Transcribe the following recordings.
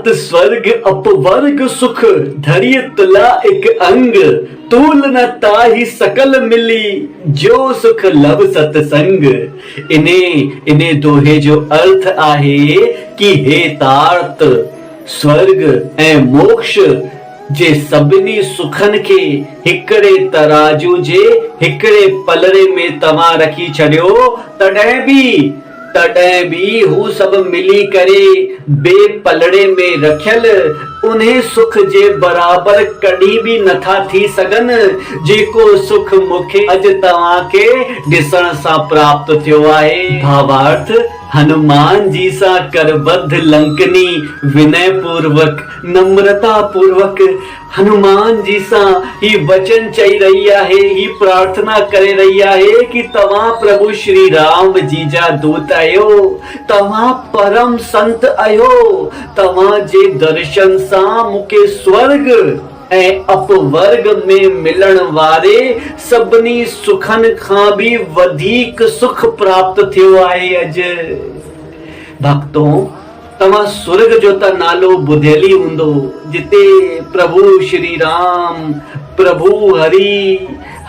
تات سورڳ اپورڳ سک، ڌريء تلا اڪ انگ، تول نه تاهي سڪل ملي، جو سک لڀ ست سنگ. انهي انهي دوهي جو ارٿ آهي ڪي هي تارت، سورڳ ۽ موڪش جي سڀني سکن کي هڪڙي تراجو جي هڪڙي پلڙي ۾ توهان رکي ڇڏيو تڏهن به تڏهن به هو سڀ ملي ڪري ٻئي پلڙي ۾ رکيل انهي سک جي برابر ڪڏهن به نٿا ٿي سگهن، جيڪو سک مون کي اڄ توهان کي ڏسڻ سان پراپت ٿيو آهي. ڀاوارٿ، هنومان جي سان ڪربڌ لنڪني ونئه پوروڪ، نمرتا پوروڪ، هنومان جي سان هي وچن چئي رهي آهي، هي پرارٿنا ڪري رهي آهي ڪي توهان پرڀو شري رام جي جا دوت آهيو، توهان پرم سنت آهيو، توهان جي درشن سان مون کي سورڳ ۽ اپورڳ ۾ ملڻ واري سڀني سکن کان به وڌيڪ سک پراپت ٿيو آهي اڄ ڀڳتو! توهان سرڳ جو ته نالو ٻڌيل ئي هوندو، جتي پرڀو شري رام، پرڀو هري،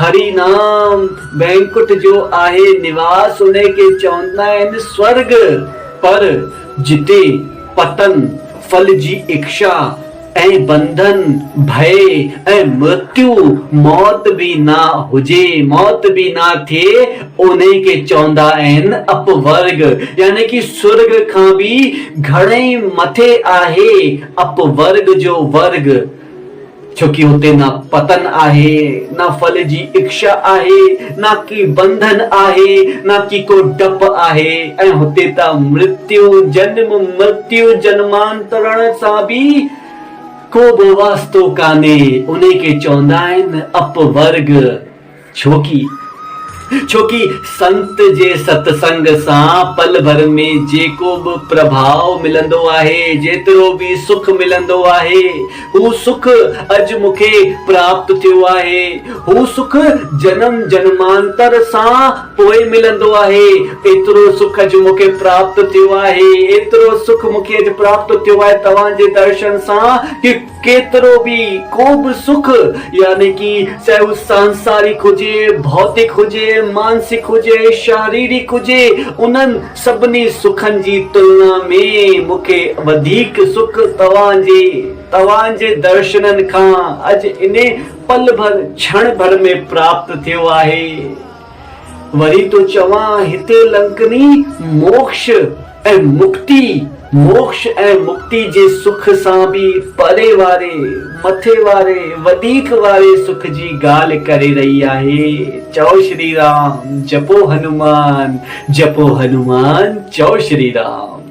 هري نام، وينڪٽ جو آهي نواس انهي کي چوندا آهن سورڳ، پر جتي پتن، ڦل جي اکشا، ۽ بنڌن، ڀئي ۽ مرتيو، موت، به نه هجي، موت به نه ٿئي، انهي کي چوندا آهن اپورگ، يعني ڪي سرڳ کان به گهڻئي مٿي آهي اپورگ جو ورگ، ڇو ڪي هتي نه پتن آهي، نه ڦل جي اکشا آهي، نه ڪي بنڌن آهي، نه ڪي ڪو ڊپ آهي ۽ هتي ته مرتيو، جنم، مرتيو، جنمانترڻ سان به ڪو به واسطو ڪانهي، انهي کي چوندا آهن اپورگ. ڇو ڪي ڇو ڪي سنت جي ستسنگ سان پل ڀر ۾ جيڪو به پرڀاء ملندو آهي، جيترو به سک ملندو آهي، هو سک اڄ مون کي پراپت ٿيو آهي. هو سک جنم جنمانتر سان پوء ملندو آهي. ايترو سک اڄ مون کي پراپت ٿيو آهي، ايترو سک مون کي اڄ پراپت ٿيو آهي توهان جي درشن سان ڪي ڪيترو به ڪو به سک يعني ڪي چاهي هو سانسارڪ هجي، ڀوتڪ هجي، مانسڪ هجي، شاريرڪ هجي، انهن سڀني سکن جي تلنا ۾ مون کي وڌيڪ سک توهان جي توهان جي درشنن کان اڄ انهي پل ڀر ڇڻ ڀر ۾ پراپت ٿيو آهي. وري ٿو چوان هتي لنڪني موڪش ۽ مڪتي، موڪش ۽ مڪتي جي سک سان به پري واري، مٿي واري، وڌيڪ واري سک جي ڳالهه ڪري رهي آهي. چئو شري رام، جپو هنومان، جپو هنومان، چئو شري رام.